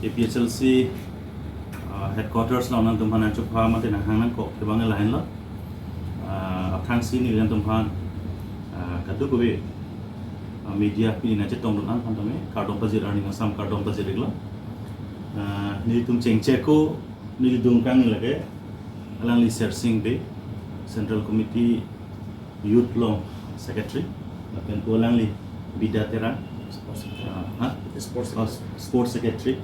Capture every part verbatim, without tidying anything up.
A P H L C, uh, headquarters along nangtumphan nangchopha mate nanghang nangkok kevang lahenlo. Uh, aphrangsi neli nangtumphan, uh, kadokave, uh, media pini nangchetongdun aphan tame kardom pajir, arni asam kardom pajir-iklo. Uh, nelitum chengcheko, neli dungkang lake, alangli Sersing Bey, Central Committee Youth along Secretary, lapen pu alangli Bida Terang, Sports Secretary. Ah, ha? Sports Oh, Secretary. Sports Secretary.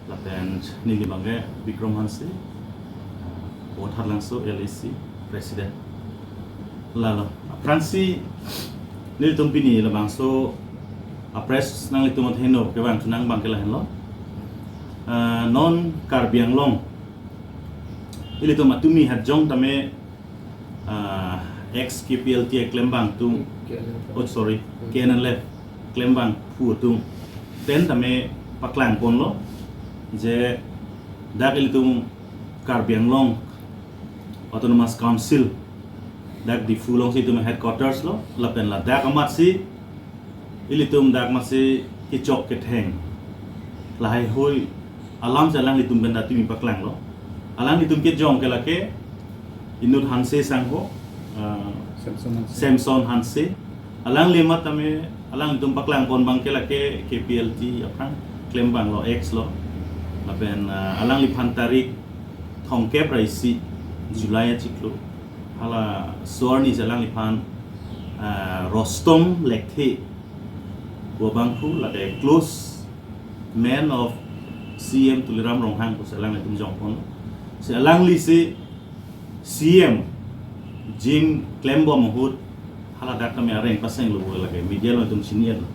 Lapen neli abangke Bikram Hanse, ah, Vothatlangso L A C President. Lalo, aphrangsi nelitum pini labangso a-press nanglitum athengno kevang chunang abangke lahenlo. Ah, non Karbi Anglong, ilitum atumi hajong tame, ah, ex K P L T aklembang atum, K N L F. Oh, sorry, Hmm. K N L F klembangphu atum pen tame paklangponlo, je dak ilitum Karbi Anglong Autonomous Council, dak Diphu alongsi itum headquarters lo, lapen ladak amatsi ilitum dak amatsi kechok ketheng lahaihui alamsi alanglitum pen atumi paklanglo. Alanglitum kejong ke lake inut Hanse sangho, ah, Samson Hanse. Samson Hanse. Alangli amat tame, alanglitum paklangpon abangke lake K P L T aphrang klembanglo, ex lo. Lapen, ah, alangliphan tarik thomkep ra isi July achiklo, hala so arnisi alangliphan, ah, Rustom Lekthe pu abangphu, lake close man of C M Tuliram Ronghang pusi alanglitum jongpon. Si alanglisi C M jin klembom ahut haladak tame areng pasenglo, lake media along itum chini-etlo.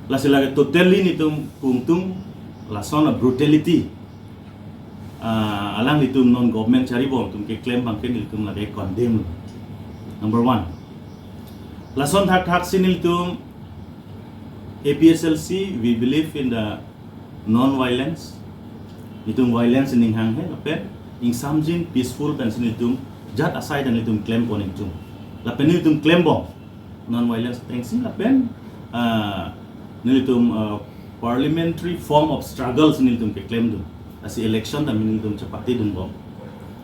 Lasi lake totally nelitum kungtung lason a-brutality, ah, alanglitum non government charibom atum keklem abangke nelitum lake condemn. Number one. Lason thakthaksi nelitum A P H L C, we believe in the non-violence. Nelitum violence aning hanghe, lapen ingsamjin peaceful pensi nelitum jat asai dan nelitum klempon nelitum. Lapen nelitum klembom non-violence atengsi, lapen, ah, nelitum, ah, parliamentary form of struggle si nelitum keklemdun. Lasi election tame nelitum chepatedunbom.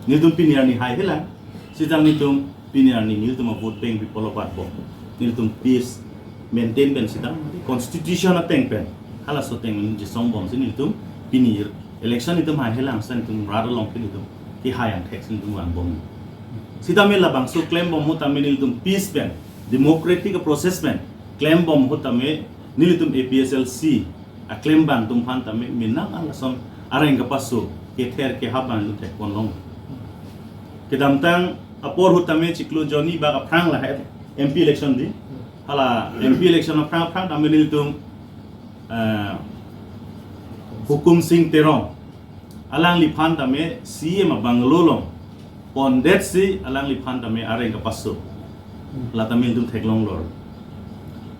Nelitum pini arni haihelang, sita nelitum pini arni nelitum a-vote bank bipolo batbom. Nelitum peace maintain pen sita, constitution ateng pen, halaso ateng pen jesongbomsi nelitum pini election nelitum haihelang, sita nelitum rat along ke nelitum kehai angthek si nelitum vangbom. Sitame labangso klembom ahut tame nelitum peace pen, democratic process pen klembom ahut tame nelitum A P H L C aklembang atum aphan tame menang an lason areng kapaso kether kehap abang nelitum thekponlong. Kedamtang apor ahut tame chiklo jonni bak aphrang lahai M P election di. Hala M P election aphrang aphrang tame nelitum, eh, Hukum Sing Terong, alangliphan tame C M a-bungalow along pondetsi alangliphan tame areng kapaso, la tame nelitum theklonglo.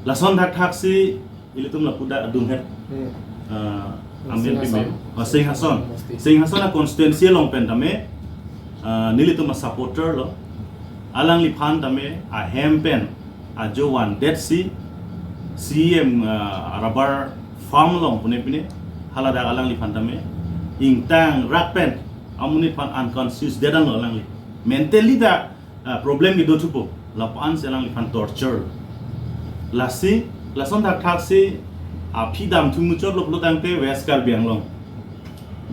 Lason thakthaksi ilitum lapu dak adung het, Hmm. eh, amen Singhason. Pime, oh, Singhason. Masti. Singhason a-constituency along pen tame, eh, nelitum a-supporter lo. Alangliphan tame ahem pen ajo vandetsi C M, eh, rubber farm along pune pine, haladak alangliphan tame ingtangrak pen amonit aphan unconscious dedan lo alangli. Mentally ta, ah, problem kedo thupo, lapu-ansi alangliphan torture. Lasi, lason thakthaksi aphi damthu muchotlo pulotangte West Karbi Anglong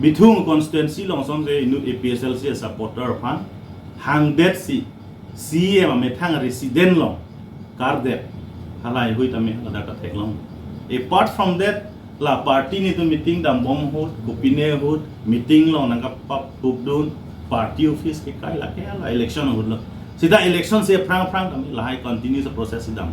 Bithung constituency along asonsi inut A P H L C supporter aphan hangdetsi C M amethang resident along kardet, halaihui tame ladak ta theklong. Apart from that, la party nelitum meeting dambom ahut, kopine ahut, meeting along nangkapapukdun, party office kekai lake la election ahut lo. Sita election si aphrang aphrang tame lahai continuous process si dam.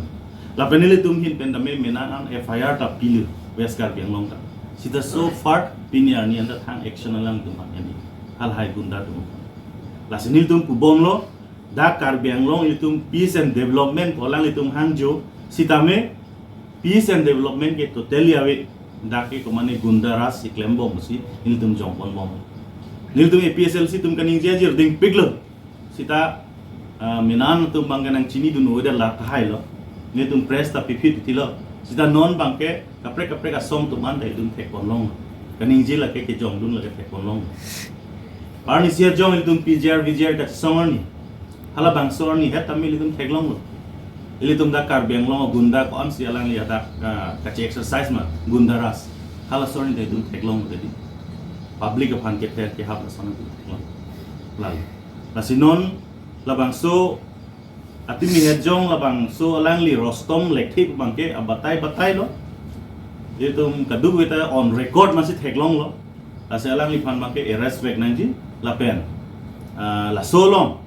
Lapen nelitum ahin pen tame menang an F I R ta pilo West Karbi Anglong ta. Sita so far pini arni anta thang action alanglitum hang ani, halahai gunda atum. Lasi nelitum pubomlo, dak Karbi Anglong ilitum peace and development pu alanglitum hangjo, sitame peace and development ke totally ave, dak ke komane gunda raj si klembomsi nelitum jongponbom. Nelitum A P H L C atum kaningje ajir dingpiklo. Sita, ah, menang atum abangke nangchinidun oida la tahai lo. Nelitum press ta piphit tilo. Sita non abangke kaprek kaprek asong atum anta itum thekponlong. Kaningje lake kejongdun lake thekponlong. Arnisi ajong ilitum P G R, V G R kachesong arni. Halabangso arni het tame ilitum theklonglo. Ilitum dak Karbi Anglong gunda ko-ansi alangli hadak, ah, kache-exercise ma, gunda raj. Halaso arni ta ilitum theklonglo tadi. Public aphan kepher kehap lason ilitum theklong. Lalo. Lasi non labangso atimi het jong labangso alangli Rustom Lekthe abangke abatai batailo. Ilitum kadokave ta on record masi theklonglo. Lasi alangliphan abangke arrest vek nangji lapen, ah, laso along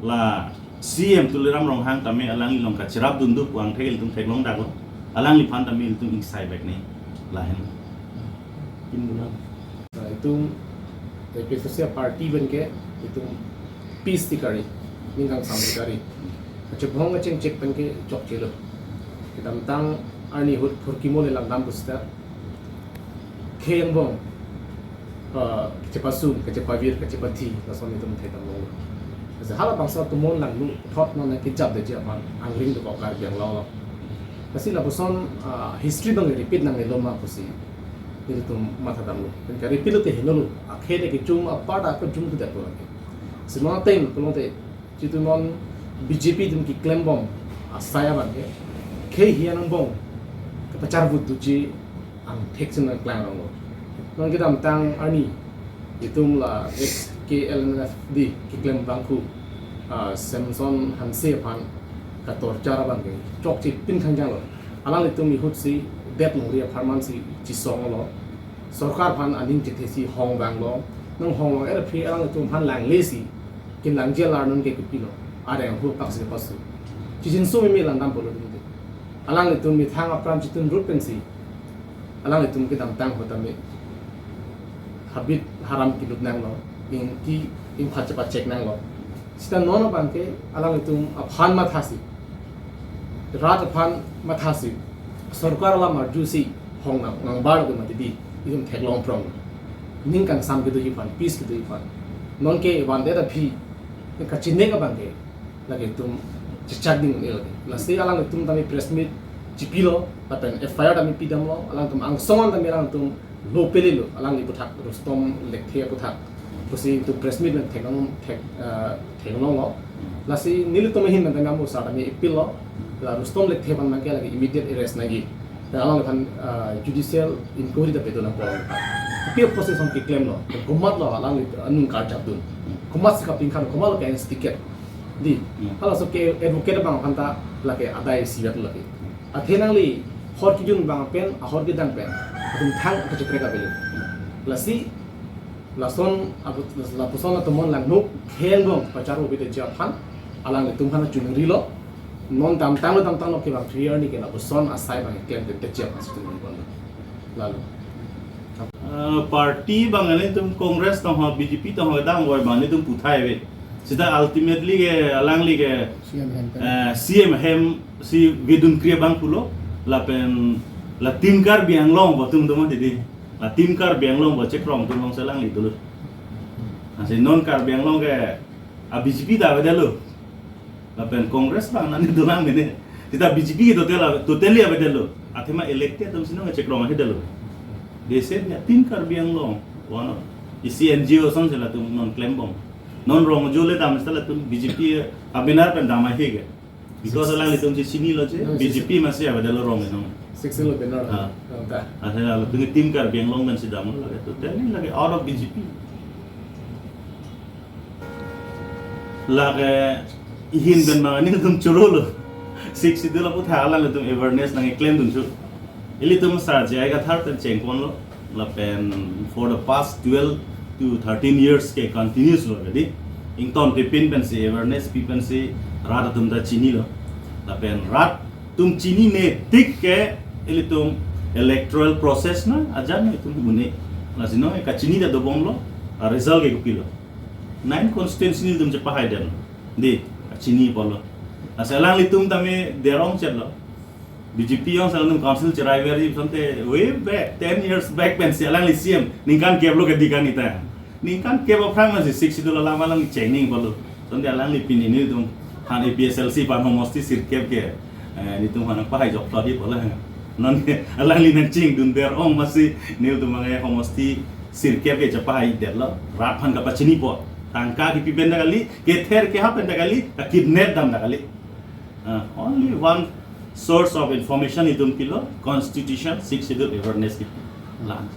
la C M Tuliram Ronghang tame alanglilong kachirapdun do pu angthek ilitum theklong daklo. Alangliphan tame ilitum ingsai vek nangji lahen. Pindulang. Nah, itum A P H L C party abangke itum peace ti kari, ning kangsam ti kari. Kachebong kachingchek abangke chokchelo. Kedamtang arni ahut phurkimo le langdam pusita khei angbong, ah, kachepasung, kachepavir, kachepathi, lason itum thekdamlo. Lasi halabangso atum non langno thot non kejapdeji aphan angring dokok Karbi Anglong along. Lasi lapuson, ah, history abang repeat nangnelo ma pusi nelitum mathadamlo. Pen ka-repeat lote henolo. Akhei de kechum apar ta kechum tu detpo lake. Si non ateng pulote itum non B J P atum keklembom asai abangke khei hian angbong kepachar vote doji angthek si nangklanglonglo. Non kedamtang arni itum la ex K L N F D keklem abangphu, ah, Samson Hanse aphan katorchar abangke chokche pin khangjanglo. Alanglitum ahutsi det longri apharman si chesonglo. Sorkar aphan aning chethesi hong vanglo. Nang honglong-er aphi alanglitum aphan langlesi kinlangji alar non ke kopilo. Areng hu pak si pasu. Chijinso meme langdam pulo dun de. Alanglitum methang apran chitun rut pensi alanglitum kedamtang ahut tame habit haram kelut nanglo, ingki ingphat chepachek nanglo. Sita non abangke alanglitum aphan mathasi, rat aphan mathasi, sorkar alam arjusi hong nang, nangbar ke mati di, itum theklong prong. Ning kangsam kedoji aphan, peace kedoji aphan. Non ke vandet aphi, kachinek abangke lake itum chechak ding un-e lake. Lasi alanglitum tame press meet chipilo, lapen F I R tame pidamlo, alangtum angsong an tame alangtum lo pelelo, alangli aputhak Rustom Lekthe aputhak. Pusi itum press meet nang theklong, thek, eh, theklonglo. Lasi nelitum ahin nang tame amo sar tame ipilo. La Rustom Lekthe aphan abangke lake immediate arrest nangji. Dan alangliphan, ah, judicial inquiry ta pedo nangkok. Aphi apotsi lason keklemlo. Komatlo alangli anung karjapdun. Komatsi kapingkan, komatlo ke-instigate. Di. Hmm. Halaso ke advocate abang aphan ta lake adai sivet lake. Athe nangli hor kejun abang pen, ahor kedang pen, atum thang kacheprek avelo. Lasi lason abu, lapuson atum non langno khei angbong pachar vote doji aphan alanglitum aphan chungrilo. Non damtanglo damtanglo kevang three year ni ke lapuson asai abang klemdet doji aphan si chungrilo. Lalo. Ah, party abang ilitum Congress tong ho, B J P tong ho, dam voi abang ilitum puthai ave. Sita ultimately ke alangli ke, C M hem pen, eh, C M hem si vedunkri abang pulo, lapen la Team Karbi Anglong bo atum atum tadi. La Team Karbi Anglong bo chekrong atum alongsi alangli dolo. Lasi non Karbi Anglong ke a B J P ta avedetlo. Lapen Congress abang nani dolang mene. Sita B J P ke total, totally avedetlo. Athema elected atum si non chekrong ahedetlo. They said, yeah, Team Karbi Anglong. One of isi N G O asonsi latum non klembom. Non rong ajo le dam sita latum B J P a-banner pen dam ahe ke. Because alanglitum si chinilo je, hmm, B J P masi avedetlo rong inong. Sixteen lo banner. Ah. Oh, ta. Athena latum Team Karbi Anglong pensi damlo lake, totally lake out of B J P. Lake ihin pen mangani atum chorolo. Sixth Schedule aputhak alanglitum awareness nangklemdun chu. Ilitum sar J I Kathar pen chengponlo. Lapen for the past twelve to thirteen years ke continuous lo kadi. Ingtonpipin pensi awareness pi pensi rat atum ta chinilo. Lapen rat atum chinine tik ke ilitum electoral process na ajan itum une. Lasi non kachini ta dobomlo, a result ke kopilo. Nine constituency ilitum chepahaidetlo. Di, kachini pulo. Lasi alanglitum tame derong chetlo. B J P alongsi alanglitum council cherai veri asonte way back, ten years back pensi alangli C M ningkan kep lo kadi kan ita. Ningkan kep aphrang pensi Sixth Schedule alam alangli chengning pulo. Asonte alangli pini nelitum aphan A P H L C aphan homosti sirkep ke, eh, nelitum aphan pahai joklo di pulo. Non alangli nangchingdun ber ong masi nelitum abang homosti sirkep ke chapahai detlo, rat aphan kapachini po. Tangka kipi pen ta kali, kether kehap pen ta kali, ka kidnap dam ta kali. Uh, only one source of information itum pilo, constitution, sixth schedule awareness kipi. Lang.